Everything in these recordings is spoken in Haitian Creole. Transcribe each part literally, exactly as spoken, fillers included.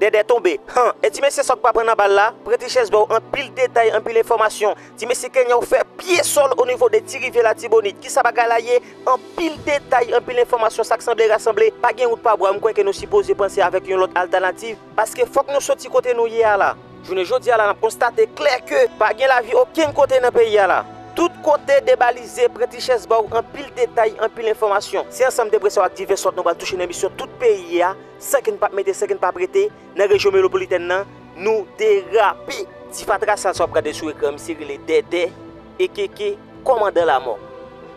Dèdè tonbe. Han, e ti mesye sa w k pa pran nan bal la, Prenti Chèz ba w anpil detay, anpil enfòmasyon. Ti mesye Kenya ou fè pye sòl o nivo de Ti Rivyè Latibonit. Kisa bagay la ye? Anpil detay, anpil enfòmasyon, sa k sanble rasanble. Pa gen wout pa bwa, m kwè ke nou sipoze panse avèk yon lòt altènativ, paske fòk nou soti kote nou ye a la. Jounen jodi a la, n ap konstate klè ke pa gen lavi okenn kote nan peyi a la. Tout kote debalize, Prenti Chèz ba w anpil detay, anpil enfòmasyon. Se ansanm de presyon ak divès lòt nou pral touche nan emisyon Tout Peyi a, san ke n p ap mete, san ke n p ap rete, nan rejyon metwopolitèn nan, nou derape. Ti fatra sa w ap gade sou ekran, misye rele Dèdè, ekeke, kòmandan lamò.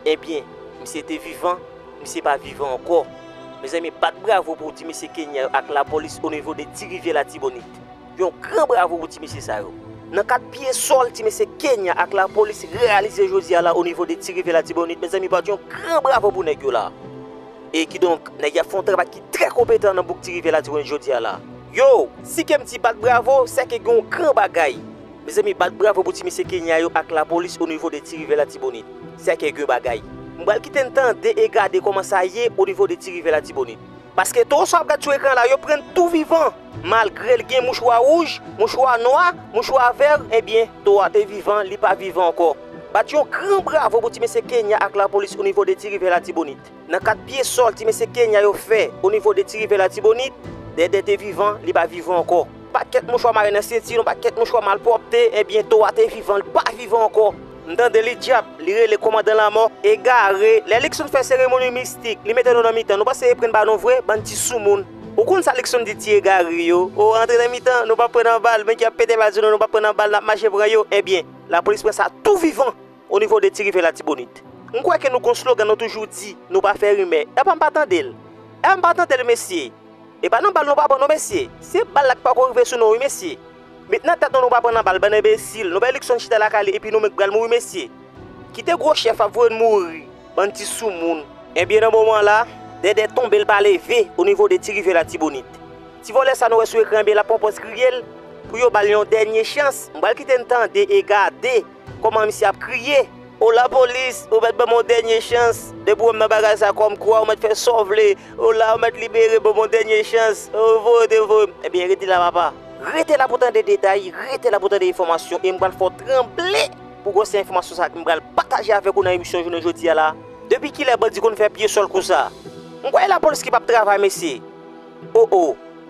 Ebyen, misye te vivan, misye pa vivan ankò. Mezanmi, bat bravo pou ti mesye Kenya yo ak lapolis o nivo de Ti Rivyè Latibonit. Yon gran bravo pou ti mesye sa yo. Nan kad pye sòl ti mesye Kenya ak lapolis reyalize jodi a la o nivo de Ti Rivyè Latibonit, mezanmi, bat yon gran bravo pou nèg yo la. E kidonk, nèg y ap fè yon travay ki trè konpetan nan bouk Ti Rivyè Latibonit jodi a la. Yo, si ke m di bat bravo, sèke gen yon gran bagay. Mezanmi, bat bravo pou ti mesye Kenya yo ak lapolis o nivo de Ti Rivyè Latibonit. Sèke gen bagay. M pral kite n tande e gade kòman sa ye o nivo de Ti Rivyè Latibonit. Paske towo sa w ap gad sou ekran la, yo pran tou vivan. Malgre l gen mouchwa wouj, mouchwa nwa, mouchwa vè, ebyen, towo a te vivan, li pa vivan ankò. Bat yon gran bravo pou ti mesye Kenya ak lapolis o nivo de Ti Rivyè Latibonit. Nan kad pye sòl ti mesye Kenya yo fè o nivo de Ti Rivyè Latibonit, Dèdè te vivan, li pa vivan ankò. Pakèt mouchwa mare nan senti, yon pakèt mouchwa malpwòpte, ebyen, towo a te vivan, li pa vivan ankò. M tande li dyab, li rele kòmandan lamò, egare. Lè Luckson fè seremoni mistik, li mete nou nan mitan, nou panse reprann ba nou vre, bann ti soumoun. Ou konn sa Luckson di ti egare yo? O, antre nan mitan, nou p ap pran nan bal, men ki ap pete bal sou nou, nou p ap pran nan bal, n ap mache pran yo. Ebyen, lapolis pran sa tou vivan o nivo de Ti Rivyè Latibonit. M kwè ke nou gon slogan nou toujou di, nou pa fè rimè. Epa m pa tande l. Epa m pa tande l, mesye. Epa nan bal nou pa pran non, mesye. Se bal la k pako rive sou nou, wi, mesye. Met nan tèt nou, nou pa pran nan bal, bann enbesil. Nou bay Luckson chita lakay li, epi nou menm k pral mouri, mesye. Kite gwo chèf ap voye n mouri, bann ti soumoun. Ebyen, nan moman la, Dèdè tonbe, l pa leve o nivo de Ti Rivyè Latibonit. Ti vòlè sa nou wè sou ekran, ebyen, l ap pran pòz kriye l pou yo ba l yon dènye chans. M pral kite n tande e gade kòman misye ap kriye. O lapolis, ou mèt ban m yon dènye chans. Depi w wè m nan bagay sa, kòmkwa ou mèt fè sa w vle. O la, ou mèt libere, ban m yon dènye chans. O, voye, te voye m. Ebyen, rete la, papa. Rete la pou tande detay, rete la pou tande enfòmasyon, e m pral fè w tranble pou gwosè enfòmasyon sa a ke m pral pataje avèk ou nan emisyon jounen jodi a la. Depi kilè bandi konn fè pye sòl konsa? M kwè e lapolis ki p ap travay, mesye. O, o,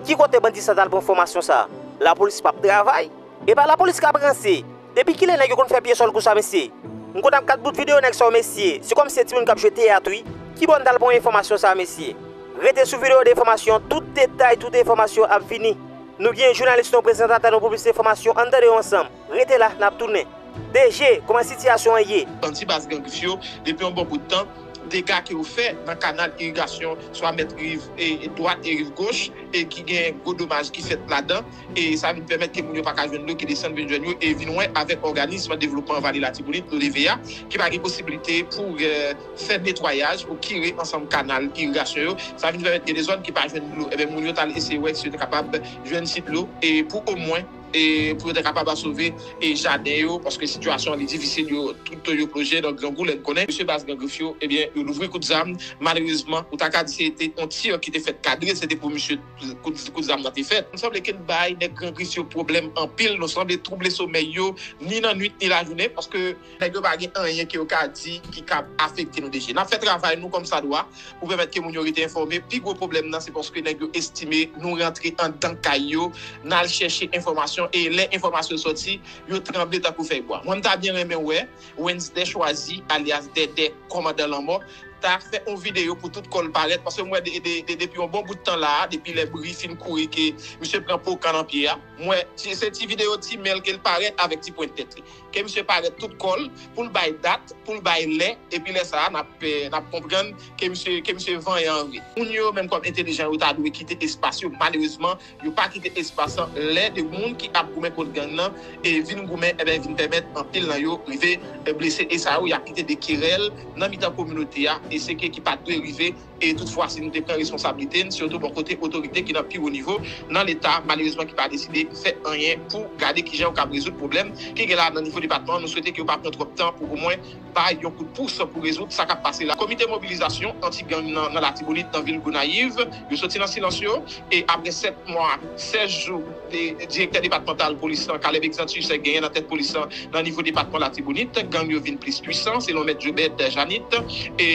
ki kote bandi sa t al pran enfòmasyon sa a? Lapolis p ap travay? Epa lapolis k ap ranse. Depi kilè nèg yo konn fè pye sòl konsa, mesye? M konn ap gad bout videyo nèg sa yo, mesye. Se kòmsi se timoun k ap jwe teyat, wi. Kibò n t al pran enfòmasyon sa a, mesye? Rete sou videyo de enfòmasyon, tout detay, tout enfòmasyon ap vini. Nou gen jounalis nou, prezantatè nou pou plis enfòmasyon. Ann tande yo ansanm. Rete la, n ap tounen. D G, kòman sitiyasyon an ye? Anti baz Gran Grif yo, depi yon bon bout tan, dega ke yo fè nan kanal irigasyon, swa mèt riv e, e dwat e riv goch, e ki gen gwo domaj ki fèt ladan, e sa vin pèmèt ke moun yo pa ka jwenn dlo ki desann vin jwenn yo, e vin wè avèk òganis devlopman Vale Latibonit, O D V A, ki pa gen posiblite pou, e, fè netwayaj ou kire ansanm kanal irigasyon yo. Sa vin pèmèt gen de zòn ki pa jwenn dlo. Ebyen, moun yo t al eseye wè si yo te kapab jwenn ti dlo, e pou omwen e pou yo te kapab asove e jaden yo, paske sitiyasyon an li difisil, yo tout yo ploje nan grangou, lè n konnen mesye baz Gran Grif yo, ebyen, yo louvri kout zam. Malerezman, ou ta ka di se te yon tir ki te fèt kadre, se te pou misye kout, kout zam nan te fèt. Nou sanble ke n bay nèg Gran Grif yo pwoblèm anpil, nou sanble twouble somèy yo, ni nan nwit, ni lajounen, paske nèg yo pa gen anyen ke yo ka di ki kab afekte nou deja. N ap fè travay nou kòmsadwa, pou pèmèt ke moun yo rete enfòme. Pi gwo pwoblèm nan, se paske nèg yo estime nou rantre anndan kay yo, n al chèche enfòmasyon, e lè enfòmasyon sòti, yo tranble tankou fèy bwa. Mwen, m ta byen renmen wè Wensday Choisy, alyas Dèdè, kòmandan lanmò, ta fè yon videyo pou tout kò l parèt, paske m wè de, de, de, depi yon bon bout tan la a, depi lè bri fin kouri ke misye pran po kann an pye a, m wè ti, se ti videyo ti men l ke l parèt avèk ti pwent tèt li. Ke misye parèt tout kò l, pou l bay dat, pou l bay lè, epi lè sa a, n ap, eh, n ap konprann ke misye, ke misye vanyan vre. Moun yo, menm kòm entèlijan, yo ta dwe kite espas yo. Malerezman, yo pa kite espas lan. Lè de moun ki ap goumen kont gang nan, e vin goumen, enben, vin pèmèt anpil nan yo rive, eh, blese. E sa yo, y ap kite de kerèl nan mitan kominote a, e se ke ki pa t dwe rive, E toutfwa, si nou te pran responsablite n, sitou bò kote otorite ki nan pi wo nivo nan Leta, malerezman ki pa deside fè anyen pou gade kijan yo kab rezoud pwoblèm ki gen la nan nivo depatman an, nou swete ke yo pa pran twòp tan pou omwen bay yon kout pous pou rezoud sa k ap pase la. Komite mobilizasyon anti-gang nan, nan Latibonit, nan vil Gonayiv, yo soti nan silans yo, e apre sèt mwa, sèz jou, de, direktè depatmantal polis lan, Caleb Exantus, genyen nan tèt polis lan nan nivo depatman Latibonit, gang yo vin plis pwisan, selon mèt Jobed Janit, e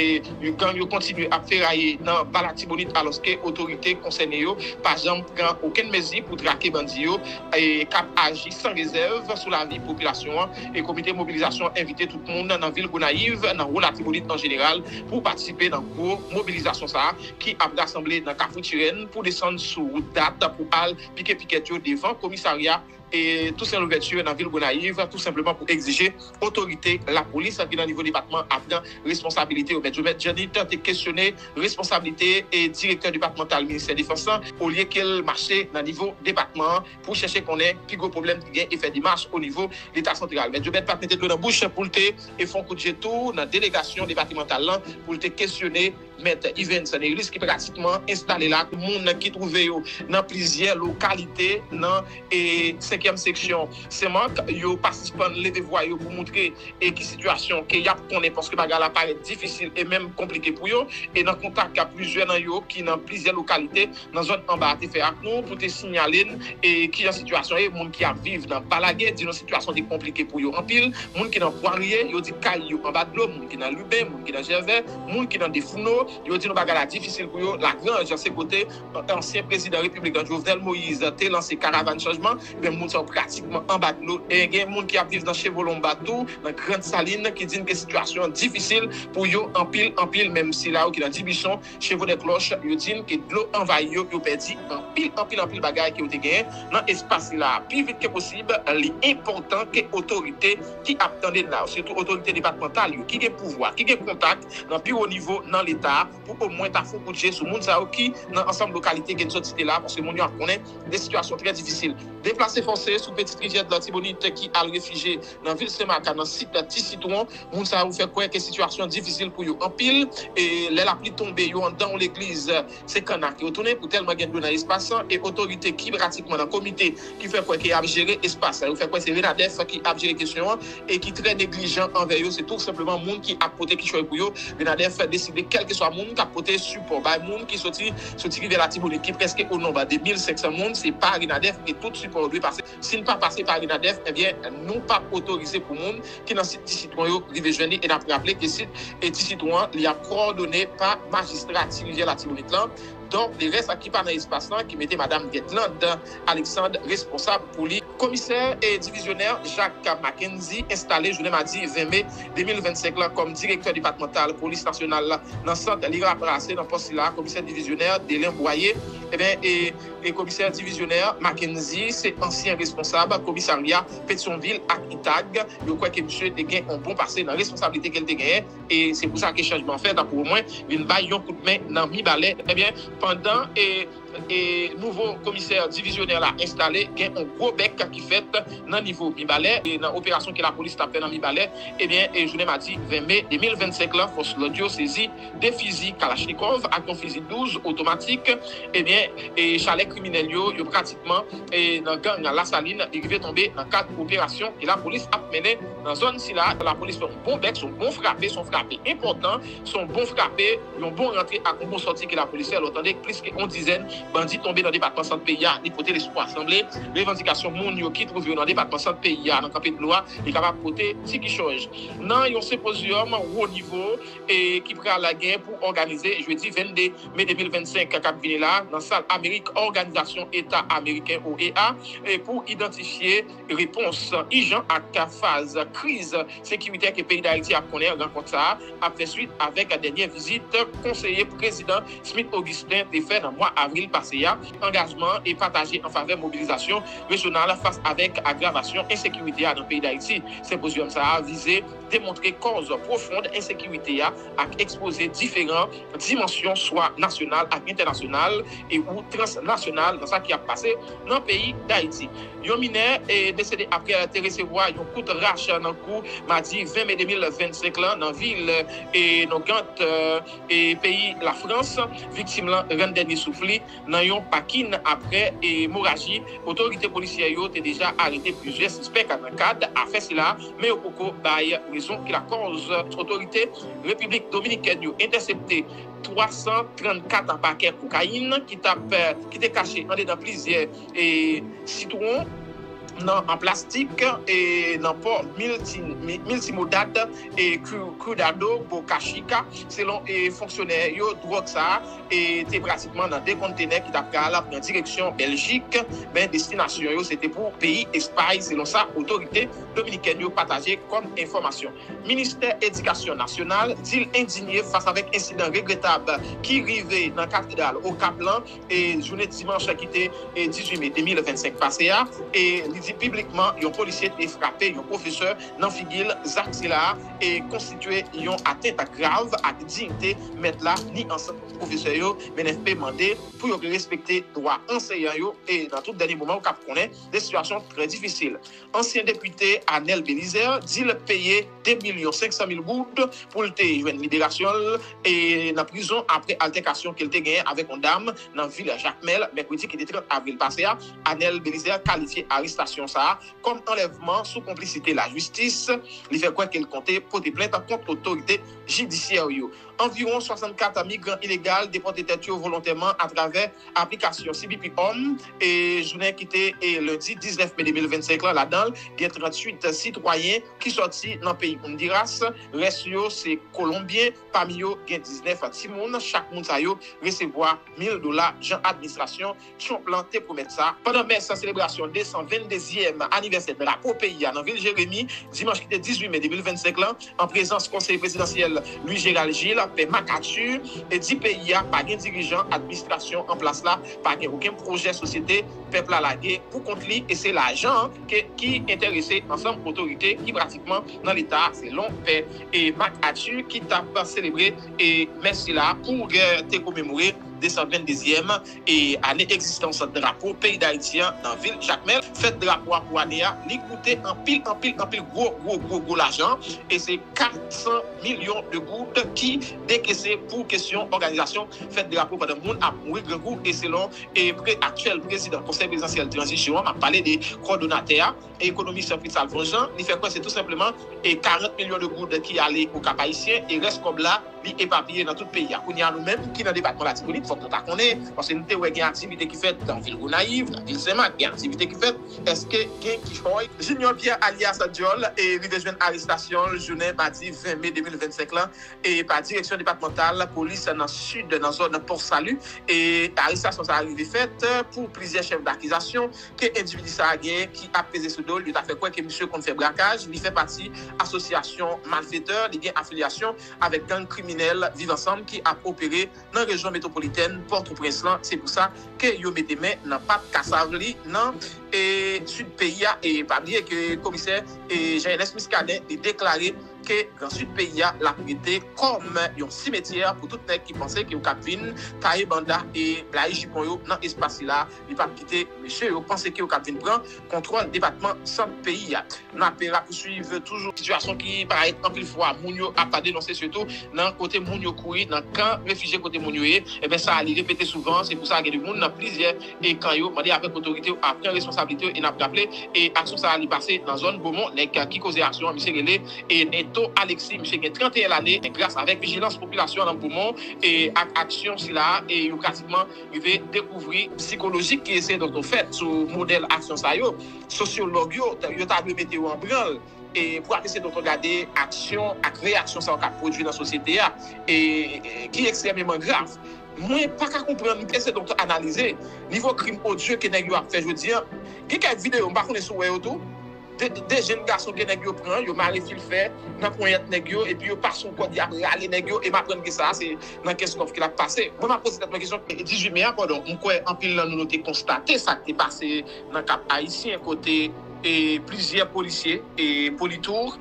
gang yo kontinye ap feraye nan ba Latibonit, alòske otorite konsène yo pa janm pran okenn mezi pou trake bandi yo, e k ap aji san rezèv sou lavi popilasyon an, e komite mobilizasyon an envite tout moun nan vil Gonayiv, nan wo Latibonit an jeneral, pou patisipe nan gwo mobilizasyon sa a ki ap rasanble nan Kafou Tirèn pou desann sou wout Dat pou al pike pikèt yo devan komisarya e Toussaint Louverture nan vil Gonayiv, tou senpleman pou egzije otorite lapolis ki nan nivo depatman an pran responsabilite yo. Mèt Jobed Janit te kesyone responsablite e direktè depatmantal ministè defans lan, olye ke l mache nan nivo depatman an pou chèche konnen pi gwo pwoblèm ki gen e fè demach o nivo Leta santral. Mèt Jobed pa t mete dlo nan bouch pou l te e fè yon kout je tou nan delegasyon depatmantal lan pou l te kesyone Mèt Yvens Nerilis ki pratikman enstale la, moun ki twouve yo nan plizyè lokalite nan e senkyèm seksyon Senmak, yo pa sispann leve vwa yo pou moutre e ki sitiyasyon ke y ap konnen, paske bagay la parèt difisil e menm konplike pou yo, e nan kontak ak plizyè nan yo ki nan plizyè lokalite nan zòn anba a te fè ak nou pou te siyale n e kijan sitiyasyon ye, moun ki ap viv nan Balagè di nou sitiyasyon te konplike pou yo anpil, moun ki nan Pwarye, yo di kay yo anba dlo, moun ki nan Liben, moun ki nan Jèvè, moun ki nan Defouno, yo di nou bagay la difisil pou yo. Lagranj, se kote ansyen prezidan repiblik la, Jovenel Moïse, te lanse karavàn chanjman, men moun sa yo pratikman anba dlo. E gen moun ki ap viv nan Chevolonba tou, nan Grand Saline, ki di n ke sitiyasyon an difisil pou yo anpil, anpil, menm sila yo ki nan Dibichon, Chevaudet Cloche, yo di n ke dlo anvayi yo, yo pèdi anpil, anpil, anpil bagay ke yo te genyen nan espas sila. Pi vit ke posib, li enpòtan ke otorite ki ap tande n la, sitou otorite depatmantal yo, ki gen pouvwa, ki gen kontak nan pi wo nivo nan Leta, pou omwen ta fè yon kout je sou moun sa yo ki nan ansanm lokalite ke n sot site la, paske moun yo ap konnen de sitiyasyon trè difisil. Deplase fòse sou Petite Rivière de l'Artibonite ki al refijye nan vil Senmak nan sit Ti Sitwon. Moun sa yo fè kwè ke sitiyasyon difisil pou yo anpil. E lè lapli tonbe, yo anndan yon legliz, se kanna ke yo tounen pou tèlman gen dlo nan espas lan. E otorite ki pratikman nan komite ki fè kwè ke y ap jere espas la, yo fè kwè se Renadef ki ap jere kesyon an e ki trè neglijan anvè yo. Se tou senpleman moun ki ap pote kichòy pou yo. Renadef deside, kèlkeswa moun k ap pote sipò bay moun ki soti sou Ti Rivyè Latibonit, ki prèske o nonb de mil senk san moun, se pa Renadef, e tout sipò yo dwe pase. Si n pa pase pa Renadef, ebyen, nou p ap otorize pou moun ki nan sit Ti Sitwon yo rive jwenn li. E n ap raple ke sit e Ti Sitwon an, li ap kowòdone pa majistra Ti Rivyè Latibonit lan. Don Perez, ki pa nan espas lan, ki mete madanm Guertlande Alexandre responsab pou li. Komisè e divizyonè Jacques Mackenzie enstale jounen madi ven me de mil vennsenk lan kòm direktè depatmantal polis nasyonal la nan sant. Li ranplase nan pòs sila komisè divizyonè Delen Boyer. Ebyen, e, e komisè divizyonè Mackenzie se ansyen responsab komisarya Petyonvil ak Itag. Yo kwè ke misye te gen yon bon pase nan responsablite ke l te genyen. E se pou sa ke chanjman fèt, pou omwen vin bay yon kout men nan Mibalè. Ebyen, pandan e, e nouvo komisè divizyonè la enstale, gen yon gwo bèk ki fèt nan nivo Mibalè. E nan operasyon ke lapolis t ap fè nan Mibalè, ebyen, e jounen madi ven me de mil vennsenk lan, fòs lòd yo sezi de fizi Kalachnikov ak yon fizi douz otomatik. Ebyen, e chalè kriminèl yo, yo pratikman e nan gang Lasalin, li rive tonbe nan kad operasyon ke lapolis ap mennen nan zòn sila. Lapolis fè yon bon bèk, se yon bon frape, se yon frape enpòtan, se yon bon frape, yon bon rantre ak yon bon sòti ke lapolis fè. Lè w tande plis ke yon dizèn bandi tonbe nan depatman Sant peyi a, li pote lespwa. Sanble revandikasyon moun yo ki twouve yo nan depatman Sant peyi a, nan Kanpe Dlo a, li kapab pote ti kichòj. Nan yon senpozyòm wo nivo e ki pral gen pou òganize jedi vennde me de mil vennsenk k ap vini la, nan Sal Amerik Òganizasyon Eta Ameriken, O E A, e pou idantifye repons ijan ak faz kriz sekiritè ke peyi Dayiti ap konnen. Rankont sa a ap fè swit avèk dènye vizit konseye prezidan Smith Augustin te fè nan mwa avril pase a, angajman e pataje an favè mobilizasyon rejyonal fas avèk agravasyon ensekirite a nan peyi Dayiti. Senpozyòm sa a vize demontre kòz pwofond ensekirite a ak ekspoze diferan dimansyon swa nasyonal ak entènasyonal e ou transnasyonal nan sa ki ap pase nan peyi Dayiti. Yon minè e desede apre te resevwa yon kout rach nan kou madi ven me de mil vennsenk lan nan vil e Nogent e peyi Lafrans. Viktim lan rann dènye souf li nan yon pakin apre emoraji. Otorite polisyè yo te deja arete plizyè sispèk nan kad afè sila, men yo poko bay rezon ki lakòz. Otorite Repiblik Dominikèn yo entèsepte twa san trannkat pakè kokayin ki t ap, ki te kache andedan plizyè e, sitwon nan, an plastik e nan pò Milti-, Mi-, Miltimodad e Cu-, Cuidado Boca Chica. Selon e fonksyonè yo, dwòg sa a e te pratikman nan de kontenè ki t ap pral pran direksyon Bèljik, men destinasyon yo se te pou peyi Espay, selon sa otorite dominikèn yo pataje kòm enfòmasyon. Ministè Edikasyon Nasyonal di l endinye fas avèk ensidan regretab ki rive nan katedral Okap lan e jounen dimanch ki te e dizuit me de mil vennsenk pase a, e li di piblikman yon polisye te frape yon pwofesè nan figi l. Zak sila a e konstitye yon atent grav ak diyite mèt la ni ansanm pwofesè yo. M N F P mande pou yo respekte dwa anseyan yo e nan tout dènye moman ou k ap konnen de sitiyasyon trè difisil. Ansyen depite Anel Belizaire di l peye de milyon senk san mil goud pou l te jwenn liberasyon l e nan prizon apre altèkasyon ke l te genyen avèk yon dam nan vil Jakmèl mèkredi ki te trant avril pase a. Anel Belizaire kalifye arestasyon sa a kòm anlèvman sou konplisite lajistis. Li fè kwè ke l konte pote plent kont otorite jidisyè yo. Anviwon swasannkat migran ilegal depòte tèt yo volontèman atravè aplikasyon C B P Home e jounen ki te e lendi diznèf me de mil vennsenk lan. Ladan l gen tranntuit sitwayen ki sòti nan peyi Honduras. Rès yo se Kolonbyen, pami yo gen diznèf timoun. Chak moun sa yo resevwa mil dola jan administrasyon Trump lan te pwomèt sa. Pandan mès selebrasyon de san venndezyèm anivèsè drapo peyi a nan vil Jeremi, dimanch ki te dizuit me de mil vennsenk lan, an prezans konseye prezidansyèl Louis Gérald Gilles, pè Marc Arthur e di peyi a pa gen dirijan administrasyon an plas la, pa gen okenn pwojè sosyete pèp la lage pou kont li e se lajan ke, ki enterese ansanm otorite ki pratikman nan leta, selon pè e Marc Arthur ki t ap selebre e mès sila pou te komemore de san venndezyèm e ane egzistans drapo peyi Dayiti an nan vil Jakmèl. Fèt drapo a pou ane a, li koute anpil, anpil, anpil gwo, gwo, gwo, gwo lajan e se kat san milyon de goud ki dekese pou kesyon òganizasyon fèt drapo pandan moun ap mouri grangou e selon e pre-, aktyèl prezidan konsèy prezidansyèl tranzisyon an, m ap pale de kòdonatè a, ekonomis Fritz Alphonse Jean, li fè kwè se tou senpleman e karant milyon de goud ki ale o Kap Ayisyen e rès kòb la li epapiye nan tout peyi a. Kounye a nou menm ki nan depatman Latibonit, fòk nou ta konnen, paske nou te wè gen aktivite ki fèt nan vil Gonayiv, nan vil Senmak, gen aktivite ki fèt, èske gen kichòy? Junior Pierre alyas Dyòl e rive jwenn arestasyon l jounen madi ven me de mil vennsenk lan e pa direksyon depatmantal polis nan sid nan zòn Pòt Sali e arestasyon sa a rive fèt pou plizyè chèf dakizasyon ke endividi sa a genyen ki ap peze sou do l. Yo ta fè kwè ke misye konn fè brakaj, li fè pati asosyasyon malfetè, li gen afilyasyon avèk gang kriminèl Viv Ansanm ki ap opere nan rejyon metwopolitèn Pòtoprens lan. Se pou sa ke yo mete men nan pat kasav li nan e sid peyi a. E pa bliye ke komisè e Jean Ernest Muscadin li deklare ke Gran Sid peyi a l ap rete kòm yon simetyè pou tout nèg ki panse ke yo k ap vin taye banda e blayi jipon yo nan espas sila. Li p ap kite mesye yo panse ke yo k ap vin pran kontwòl depatman Sant peyi a. N ap rapousuiv toujou sitiyasyon ki parèt anpil fwa moun yo ap denonse, sitou nan kote moun yo kouri, nan kan refijye kote moun yo ye. Ebyen, sa a li repete souvan, se pou sa gen de moun nan plizyè e kan yo mande avèk otorite yo a pran responsablite yo. E n ap raple, e aksyon sa a li pase nan zòn Bomon. Nèg ki koze aksyon an, misye rele e Neto Alexis, misye gen trannteyen lane. Gras avèk vijilans popilasyon nan Bomon e ak aksyon sila a, e yo pratikman rive dekouvri psikolojik ki ese doto fèt sou modèl aksyon sa yo. Sosyològ yo, yo ta dwe mete yo an branl e pou ap ese doto gade aksyon ak reyaksyon sa yo k ap pwodui nan sosyete a, e, e ki ekstrèmeman grav. Mwen pa ka konprann, m ese doto analize nivo krim odye ke nèg yo ap fè jodi a. Gen kèk videyo, m pa konnen si w wè yo tou, De, de jèn gason ke nèg yo pran, yo mare fil fè nan ponyèt nèg yo, epi yo pase yon kòd, y ap rale nèg yo, e m aprann ke sa, se nan Kenskòf ke l ap pase. Mwen, m ap poze tèt mwen kesyon, e dizuit me a, padon, m kwè anpil nan nou, nou te konstate sa k te pase nan Kap Ayisyen, kote e plizyè polisye e politour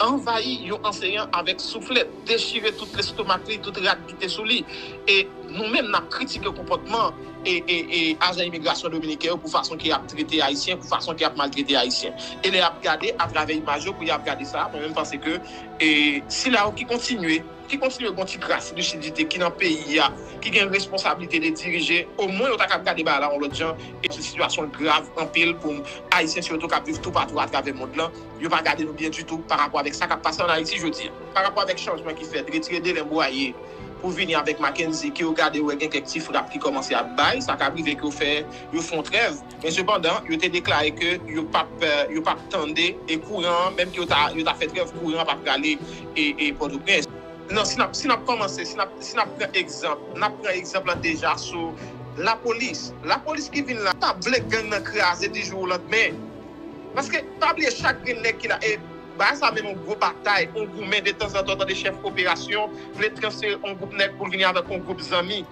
anvayi yon anseyan avèk souflèt, dechire tout lestomak li, tout rad ki te sou li. E nou menm, n ap kritike konpòtman e, e, e ajan imigrasyon dominiken yo pou fason ke y ap trete Ayisyen, pou fason ke y ap maltrete Ayisyen. E lè y ap gade atravè imaj yo, pou y ap gade sa, mwen menm panse ke e sila yo ki kontinye, ki kontinye gon ti kras lisidite ki nan peyi a, ki gen responsablite de dirije, omwen yo ta kab gade bagay la yon lòt jan. E se sitiyasyon grav anpil pou Ayisyen sitou k ap viv toupatou atravè mond lan. Yo pa gade nou byen ditou pa rapò avèk sa k ap pase ann Ayiti jodi a. Pa rapò avèk chanjman ki fèt, retire Delen Bwaye pou vini avèk Mackenzie, ke yo gade wè gen kèk ti frap ki kòmanse ap bay, sa ka rive ke yo fè, yo fè yon trèv. Men sepandan, yo te deklare ke yo p ap, eh, yo p ap tande e kouran an, menm ke yo ta, yo ta fè trèv, kouran an p ap prale e, e Pòtoprens. Non, si n ap, si n ap kòmanse, si n ap, si n ap pran egzanp, n ap pran egzanp lan deja sou lapolis. Lapolis ki vin la, pa vle gang nan kraze di jou o landmen. Paske, pa bliye, chak grenn nèg ki la, e bagay sa menm yon gwo batay, yon goumen, detanzantan w tande chèf operasyon vle transfere yon gwoup nèg pou l vini avèk yon gwoup zanmi.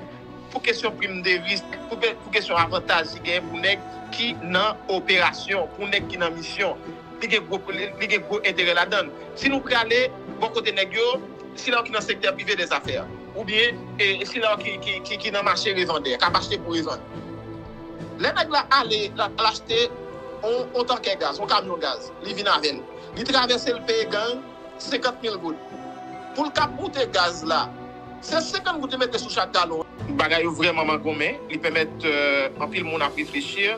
Pou kesyon prim de risk, pou, pou kesyon avantaj ki genyen pou nèg ki nan operasyon, pou nèg ki nan misyon. Li gen gwo, li, li gen gwo enterè ladan l. Si nou prale bò kote nèg yo, sila yo ki nan sektè prive dèzafè, oubyen e, e sila yo ki, ki, ki, ki nan mache revandè, k ap achte pou revann. Lè nèg la ale, l al achte on, on tankè gaz, on kamyon gaz, li vin avè l. Li travèse, l peye gang senkant mil goud. Pou l kab moute gaz la, se senkant goud li mete sou chak galon. Bagay yo vrèman mangonmen, li pèmèt, euh, anpil moun ap reflechi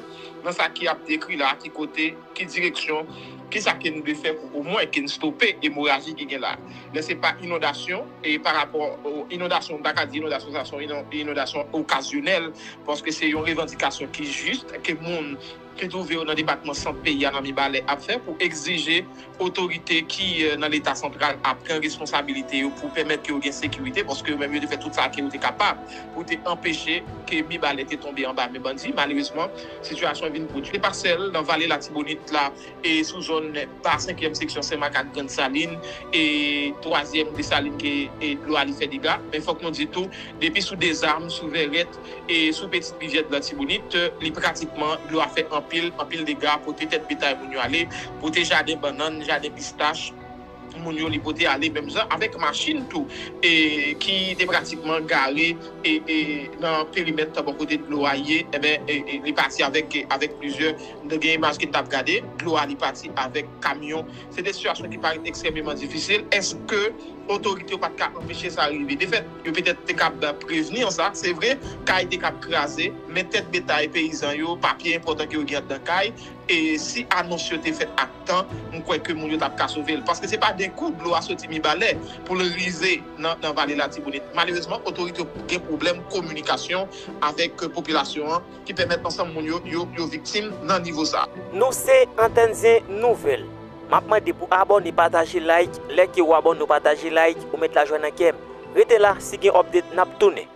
nan sa ki ap dekri la, ki kote, ki direksyon, ki sa ke n dwe fè pou omwen ke n stope emoraji ki gen la. Lè se pa inondasyon, e pa rapò o inondasyon, m ta ka di inondasyon sa se yon inon-, inondasyon okazyonèl, paske se yon revandikasyon ki jis, ke moun ki twouve yo nan depatman sant peyi a, nan Mibalè, ap fè pou egzije otorite ki, euh, nan Leta santral ap pran responsabilite yo pou pèmèt ke yo gen sekirite, paske yo menm yo te fè tout sa ke yo te kapab pou te anpeche ke Mibalè te tonbe anba men bandi. Malerezman, sitiyasyon an vin pwodui. Se pa sèl nan Vale Latibonit la, e sou zòn ba senkyèm seksyon Senmak ak Grann Salin, e twazyèm Desalin ke, e dlo a li fè dega. Men fòk nou di tou, depi sou Dezam, sou Vèrèt, e sou Petite Rivière de l'Artibonite, li pratikman, dlo a fè anpil, anpil dega, pote tèt betay moun yo ale, pote jaden bannann, jaden pistach moun yo, li pote ale, menm jan avèk machin tou, e ki te pratikman gare e, e nan perimèt bò kote dlo a ye, enben, e, e li pati avèk, avèk plizyè, gen imaj ke n t ap gade, dlo a li pati avèk kamyon. Se de sitiyasyon ki parèt ekstrèmeman difisil. Èske otorite yo pa t ka anpeche sa rive? Defèt, yo petèt te kab prevni an sa. Se vre, kay te kab kraze, men tèt betay peyizan yo, papye enpòtan ke yo gen anndan kay, e si anons yo te fèt ak tan, m kwè ke moun yo t ap ka sove l. Paske se pa de kou dlo a soti Mibalè pou l rive nan, nan Vale Latibonit. Malerezman, otorite yo gen pwoblèm kominikasyon avèk popilasyon an, ki pèmèt ansanm moun yo, yo, yo viktim nan nivo sa. Nou se Antèn Zen Nouvèl. M ap mande pou abòne, pataje, like. Lè ke w abòne, w pataje, like, ou met lajwa nan kè m. Rete la, si gen update, n ap tounen.